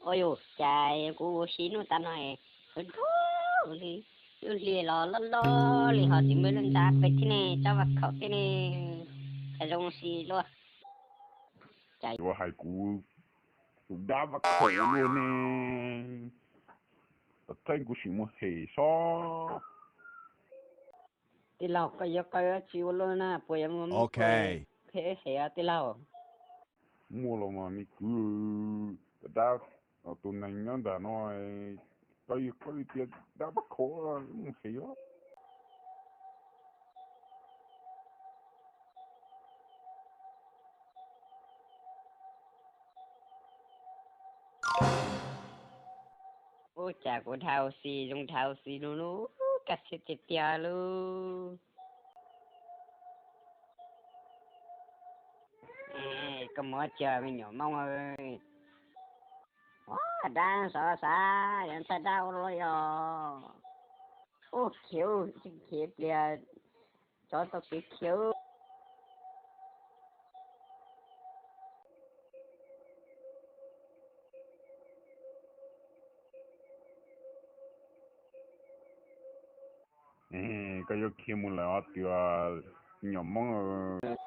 Ua yus cas kuv ua si hnub tav no, ntub ntub li, lub hli los loj loj li ho tsis muaj lub ntxa pem thiab ne, tsob vaj khaum thiab ne, cas zoo si luaj. Cas yuav hais kuv tus dab vaj khaum luaj ne, tom teb kuv sim mus hem sob. Tij laug, koj yuav qawj dab tsi ua luaj na, puas yuav muaj muaj qhe hem tij laug? Muaj los mas me kwv, tus dab, tus neeg nyob ntawm no, koj yuav koj tias dab vaj khaum mus hem os. Ua cas kuv dhau xis zoo dhau xis lug lug, kaj siab tiag tiag lug. Koj muab tso me nyuam Hmoob. Ua dab sov xav yog ntxhais dab ua luaj yog. Ua khiav, khiav pliag, tsov tau kev khiav. Koj yuav khiav mus lawm os tias nyuam Hmoob.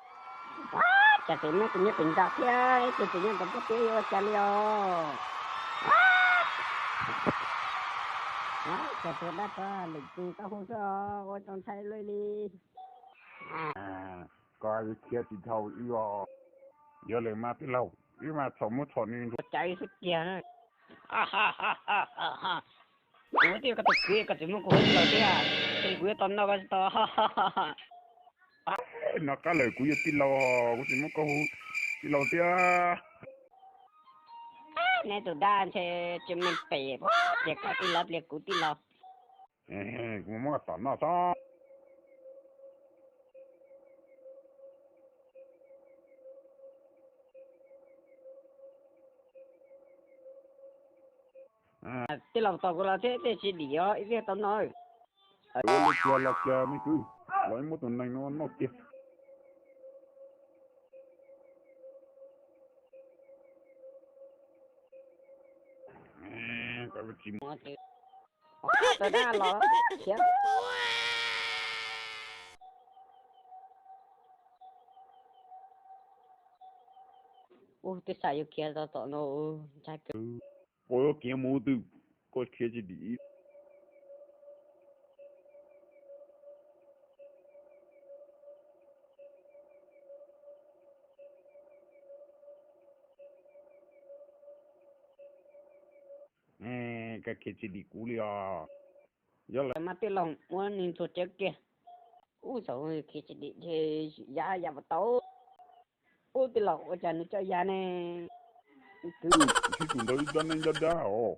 Cas tseem muab tus nyob pem nrad thiab, ib tug tseem nyob tom pob tw yuav ua cas li os? Cas tus dab tsov lwm tus tau hu xwb, ua tau ntshai luaj li. Koj yuav khiav tsis dhau wb os. Yog lawm mas tij laug, wb mas txhom muab txhom nws nrog cas xwb tiag. Kuv twb yog koj tus kwv, koj tseem muab kuv hu tij laug thiab, ces kuv yuav tau noj koj tsis tau. Noj qab lawm kuv yog tij laug, kuv tseem muab koj hu tij laug thiab. Neb tus dab ntshe tsis meej pem, pliag koj tij laug pliag kuv tij laug. Kuv muab tom noj tso. Tij laug tos kuv los thiab, tej tsis dim os, ib pliag tau noj. Ua li cas los kiag me kwv, los ib muab tus neeg no noj kiag. Ua tej xav yuav khiav tau tom no, ntshai kawg. Koj yuav khiav mus twg, koj khiav tsis dim. Koj khiav tsis dim kuv li os. Yog lawm mas tij laug muab nws ntxuag cawv kiag. Ub, txawm khiav tsis dim ces ya ya puas tau. Ub, tij laug ua cas nws coj ya ne? Kwv, sib tus ntawd ib dab neeg dab dab os.